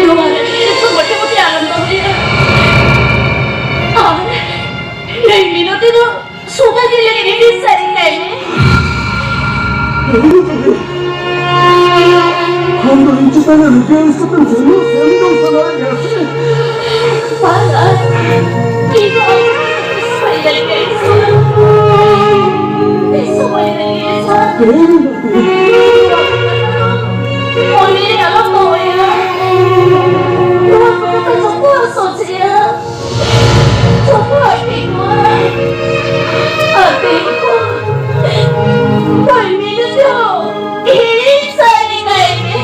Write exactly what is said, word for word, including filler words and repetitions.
ᱱᱚᱣᱟ ᱨᱟᱹᱥᱠᱟᱹ ᱫᱚ ᱢᱚᱴᱮ ᱢᱚᱴᱮ ᱟᱞᱚᱢ ᱫᱚᱦᱚᱭᱟ᱾ ᱟᱨ ᱱᱟᱹᱭ ᱢᱤᱱᱚᱛᱤ ᱫᱚ ᱥᱩᱫᱷᱟᱹ ᱜᱮ ᱞᱟᱹᱜᱤᱫ ᱤᱧ ᱥᱟᱹᱨᱤ ᱠᱟᱭ ᱢᱮ᱾ ᱟᱢ ᱫᱚ ᱤᱧ ᱪᱮᱛᱟᱱ ᱨᱮ ᱨᱟᱹᱜᱤ ᱟᱹᱲᱤᱥ ᱠᱟᱛᱮᱢ ᱥᱟᱹᱨᱤ ᱥᱟᱹᱨᱤ ᱫᱚᱢ ᱥᱟᱱᱟᱭᱮᱫ ᱢᱮᱭᱟ ᱥᱮ? ᱵᱟᱝᱟ, ᱤᱧ ᱫᱚ ᱟᱢ ᱥᱟᱹᱨᱤ ᱞᱟᱹᱜᱤᱫ ᱤᱧ ᱥᱟᱱᱟ᱾ ᱛᱤᱥ ᱦᱚᱸ ᱵᱟᱹᱧ ᱨᱟᱹᱜᱤ ᱟᱢᱟ᱾ ᱦᱮᱸ, ᱢᱚᱱᱮ ᱨᱮ ᱟᱞᱚᱢ ᱫᱚᱦᱚᱭᱟ᱾ ᱱᱚᱣᱟ ᱠᱚ ᱠᱟᱛᱷᱟ ᱡᱚᱛᱚᱣᱟᱜ ᱥᱚᱡᱷᱮᱭᱟ᱾ ᱡᱚᱛᱚᱣᱟᱜ ᱴᱷᱤᱠᱚᱜᱼᱟ᱾ ᱟᱨ ᱛᱮᱦᱮᱧ ᱠᱷᱚᱱ ᱢᱟᱹᱱᱢᱤ ᱫᱚ ᱤᱧ ᱥᱟᱹᱨᱤ ᱠᱟᱭ ᱢᱮ᱾